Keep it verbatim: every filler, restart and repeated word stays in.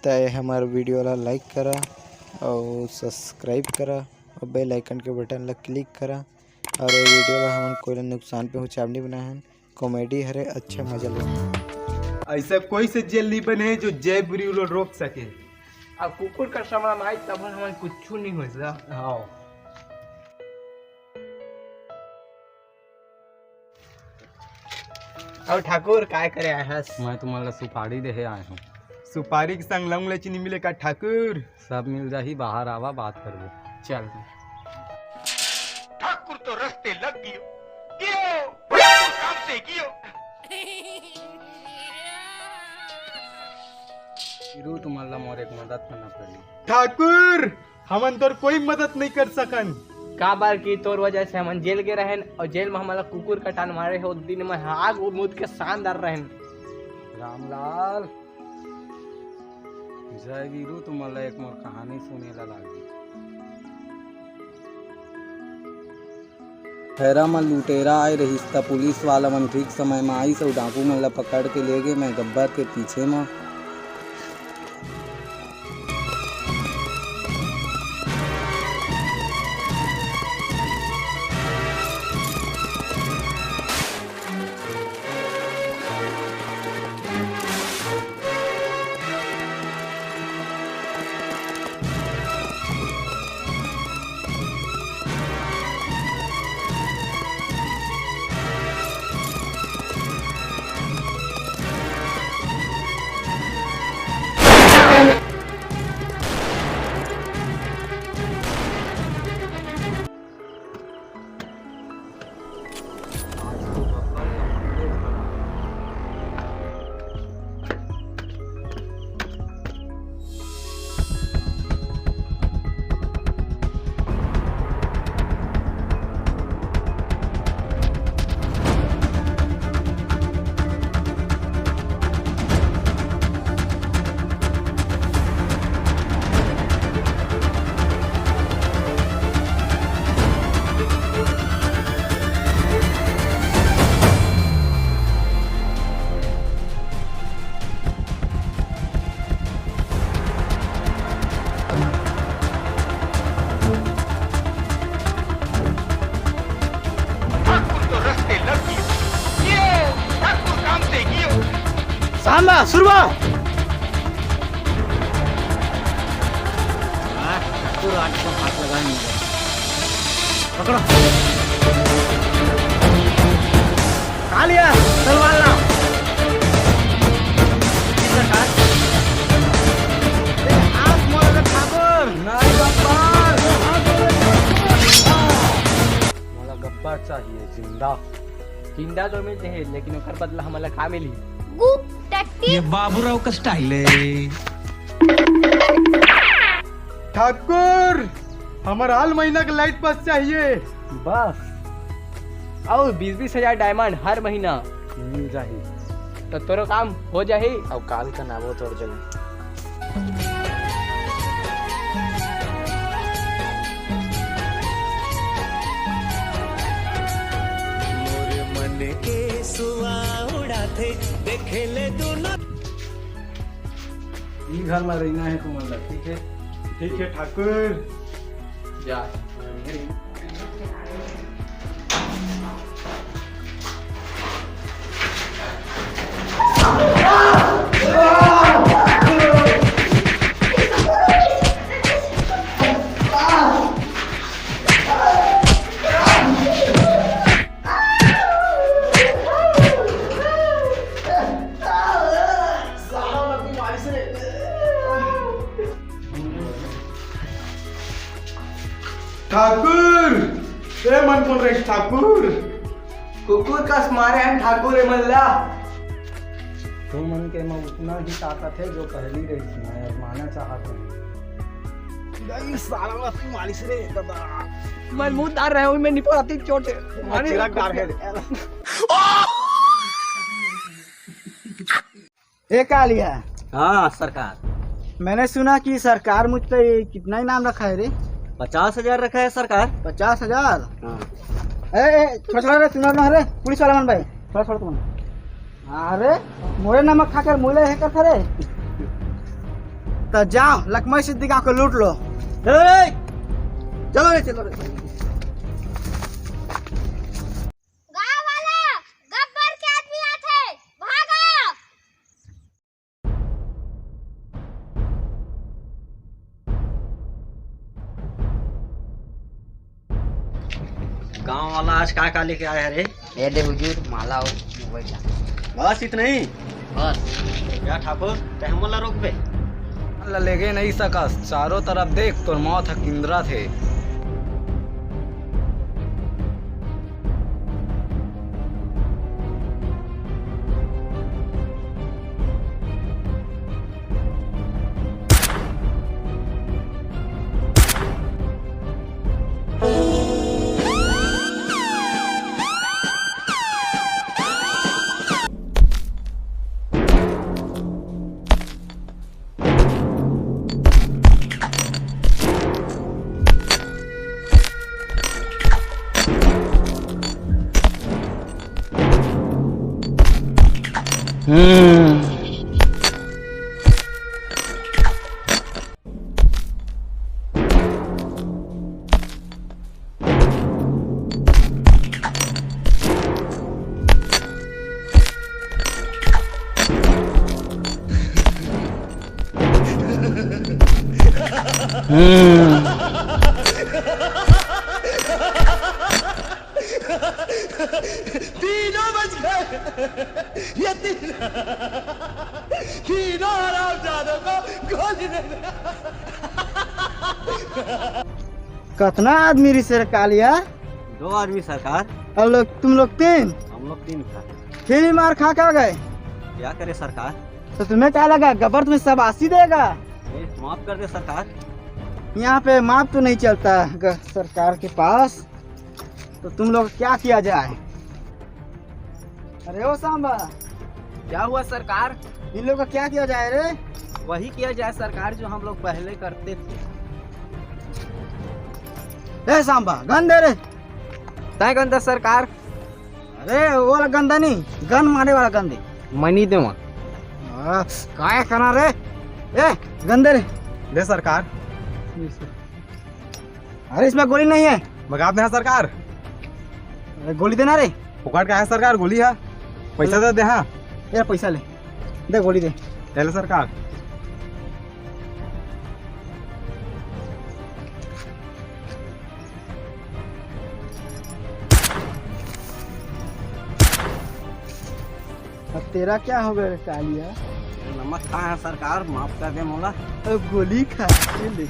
तय हमर video ला like करा अउ subscribe करा अउ bell icon के button ला click करा। अउ ये video ला हमन कोई ला नुकसान पहुँचाब नहीं बनाए हन, comedy हरे, अच्छा मजा ले। ऐसा कोई से जेल नहीं बने जो जय बुरी ला रोक सके। अब कुकुर का समय में आई तब हमन कुछ नहीं हो सका। हाँ। अउ ठाकुर, काय करे आए हस? मैं तुमन ला सुपारी देहे आए हूँ। सुपारी के संग लौंग लेची नहीं मिले का ठाकुर? सब मिल जाही, बाहर आवा, बात करबो। चल। ठाकुर तो रस्ते लग गियो, गियो, ठाकुर काम से गियो। वीरू, तुमन ला मोर एक मदद करना पड़ी। ठाकुर, हमन तोर कोई मदद नहीं कर सकन। काबर कि तोर वजह से हमन जेल गे रहन अउ जेल में हमन ला कुकुर कटान मारे हो, दिन में आग मुद के शानदार रहन। रामलाल, जय वीरू, तुमन ला एक मोर कहानी सुने ला लागी। खैरा म लुटेरा आए रहिस, त पुलिस वाला मन ठीक समय म आइस अउ डाकू मन ला पकड़ के ले गे। मैं गब्बर के पीछे म। ठाकुर तो रस्ते लग गयो। ये ठाकुर काम से गयो। सांबा, सुरवा। हाँ, ठाकुर आज तो हाथ लगाए मेरे। पकड़ो। कहाँ लिया? तलवार ला। सरकार। ए, हाथ मोड़ दे ठाकुर। नहीं, गब्बर। मोला गब्बर चाहिए, जिंदा। जिंदा तो मिलते हैं, लेकिन ओकर बदला हमला का मिली? गुप्त टैक्टिक। ये बाबूराव का स्टाइल है। ठाकुर, हमर हाल महीना के लाइट बस चाहिए। बस? अउ बीस बीस हजार डायमंड हर महीना। मिल जाही। तो तोरो काम हो जाही। अउ काल का नाबो तोर जगह। मोर मन के सुआ उड़ाथे, देखे ले दुनो। ई घर में रहना है तुमन ला, ठीक है? ठीक है ठाकुर। जा। ठाकुर, ए मन कोन रहिस ठाकुर? कुकुर कस मारे हन ठाकुर ए मन ला। तुमन के म उतना ही ताकत है जो पहली रहिस, मैं आजमाना चाहत हूँ। नहीं, साला ला तू मारिस रे दादा। मैं मुंह डार रहा हूँ, मैं निपो आती चोट। मैं चिराग डार है। ए कालिया। हाँ सरकार। मैंने सुना कि सरकार मुझ पे कितना इनाम रखा है रे? पचास हजार रखा है सरकार। पचास हजार? हाँ। ए, ए, छोड़, छोड़ रे, सुना ना रे, पुलिस वाला मन भाई, छोड़, छोड़ तुम। अरे, मोरे नमक खाकर मोला हे कर रे। तो जाओ, लखमई सिद्दीकी को लूट लो। ए, चलो रे, चलो रे। गांव वाला, गब्बर के आदमी आथे, भागा। गांव वाला आज का का लेके आया है रे? ए दे हुजूर, माला अउ मोबाइल ला। बस इतना ही? बस। क्या ठाकुर, तैं हमन ला रोकबे? ला लेगे नहीं सकस, चारों तरफ देख, तोर मौत ह किंदरत हे। हम्म। हम्म। तीनों बच गए। ये तीन, तीनों हरामजादों को गोली दे दे। कतना आदमी रहिस रे कालिया? दो आदमी सरकार। और लोग, तुम लोग तीन? हम लोग तीन था। फिर भी मार खा के आ गए? क्या करे सरकार? तो तुम्हें क्या लगा, गब्बर तुम्हें शाबाशी देगा? ए, माफ कर दे सरकार। यहाँ पे माफ तो नहीं चलता ग-, सरकार के पास। तो तुम लोग क्या किया जाए? अरे ओ सांबा, क्या हुआ सरकार? इन लोग का क्या किया जाए रे? वही किया जाए सरकार, जो हम लोग पहले करते थे। ए सांबा, गन दे रे। तय गन दे सरकार। अरे वो वाला गन दे नहीं, गन मारे वाला गन दे। मैं नहीं देवा। आ, काय करना रे? ए, गन दे रे। दे सरकार। अरे इसमें गोली नहीं है। मगाब दे सरकार। अरे गोली देना रे। फोकट का है सरकार गोली है। पैसा दे दे, हाँ। ये पैसा ले, दे गोली दे। ले ले सरकार। अब तेरा क्या हो गया रे कालिया? नमक कहाँ है सरकार, माफ कर दे मोला। अब गोली खा, ये ले।